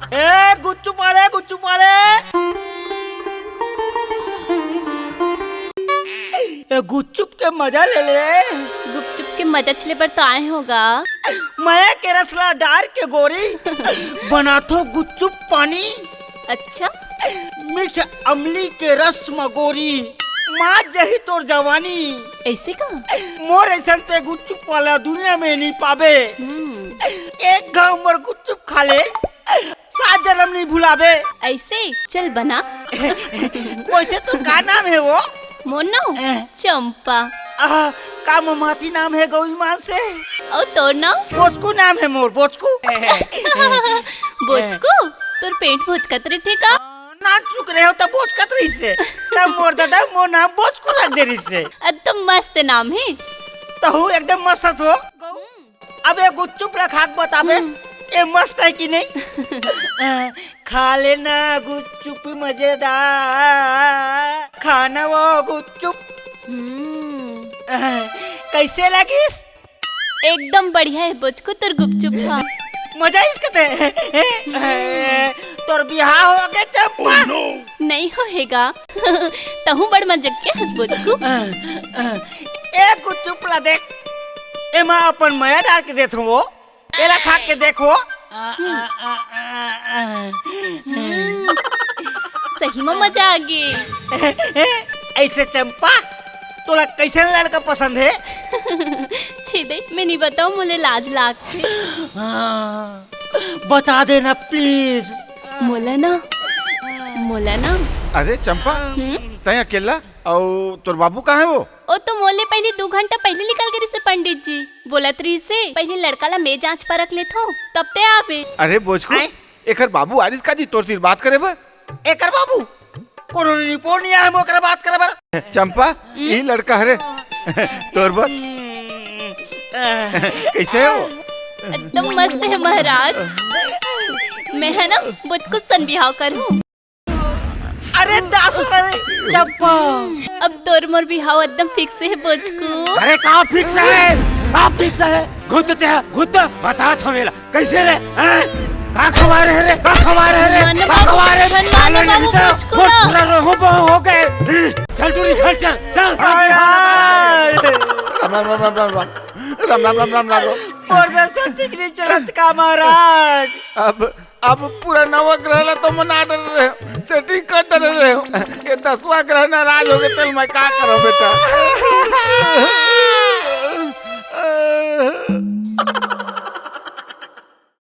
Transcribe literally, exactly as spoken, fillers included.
ए गुपचुप वाले, गुपचुप वाले, ए गुपचुप के मजा ले ले। गुपचुप के मजा ले बर तो आए होगा। मैं के रस ला डार के गोरी बनाथो गुपचुप पानी। अच्छा। मीठ अमली के रस म गोरी मात जही तोर जवानी। ऐसे का? मोर ऐसन ते गुपचुप वाला दुनिया में नहीं पाबे। हम्म। एक घाव मोर गुपचुप खा ले, सात जन्म नहीं भुलाबे। ऐसे? चल बना। वैसे तो का नाम है वो? मोर नाम? ए। चंपा। आह, का ममाती नाम है गौरी मान से? और तोर नाम? बोचकू नाम है मोर, बोचकू। बोचकू? तोर पेट भोचकत रहिथे का? नान चुक रहे हो तब बोचकत रहिसे। तब मोर दादा मोर नाम बोचकू रख दे रहिसे। एकदम मस्त नाम है। तहू एकदम मस्त हो। अब ये गुपचुप ला खा के बताबे, हम्म। ये मस्त है कि नहीं? खा लेना गुपचुप मजेदार, खाना वो गुपचुप। हम्म। कैसे लगिस? एकदम बढ़िया है बोचकू तोर गुपचुप हा। मजा इसके ते। तोर बिहाव हो गए चंपा। नहीं होएगा। तहूँ बड़ मजक के हंस बोचकू। ए गुपचुप ला देख, एमा अपन मया डार के देथो वो। एला खा के देखो। हम्म, सही में मजा आ गे। ऐसे चंपा, तोला कैसे लड़का पसंद है? छेदे, मैं नहीं बताऊँ, मोले लाज लागथे। हाँ, बता देना प्लीज। मोला ना, मोला ना। अरे चंपा, हम्म? तैं अकेला? अउ तोर बाबू कहाँ है वो? ओ तो मोले पहली दू घंटा पहली निकल गे रिहिसे पंडित जी। बोलत रिहिसे, पहली लड़का ला मैं जांच परख लेथों, तब ते आबे। अरे बोचकू, आय? एकर बाबू आरिस का जी तोर तीर बात करे बर? एकर बाबू? कोनो रिपोर्ट नहीं आए, ओकरा बात करे बर। चंपा, हम्म? ई लड़का हरे। तोर बर। हम्म, कैसे है वो? एकदम मस्त है महाराज। मैं है ना, बहुत कुछ सन बिहाव करूँ। अरे दास रे, चंपा। अब तोर मोर बिहाव एकदम फिक्स है, बोचकू। अरे का फिक्स है? का फिक्स है? घुत ते, घुत, बता थो मेला। कैसे रे? हैं? का खवा रहे रे? का खवा रहे रे? हनुमान का बाबू, खवा रहे? हनुमान पालन बाबू, नहीं तो बोचकू बहुत ना। बुरा रो-, हो, हो, हो गए। चल टूरी, चल, चल, चल। हाय, हाय। राम, राम, राम, राम, राम, राम। राम, राम, राम, राम, राम, राम। मोर दशा ठीक नहीं चलत का महाराज? अब अब पूरा नवा ग्रह ला तो मना डरे रहे हो, सेटिंग कर डरे रहे हो। ये दसवां ग्रह नाराज हो गए, तेल मैं का करो बेटा?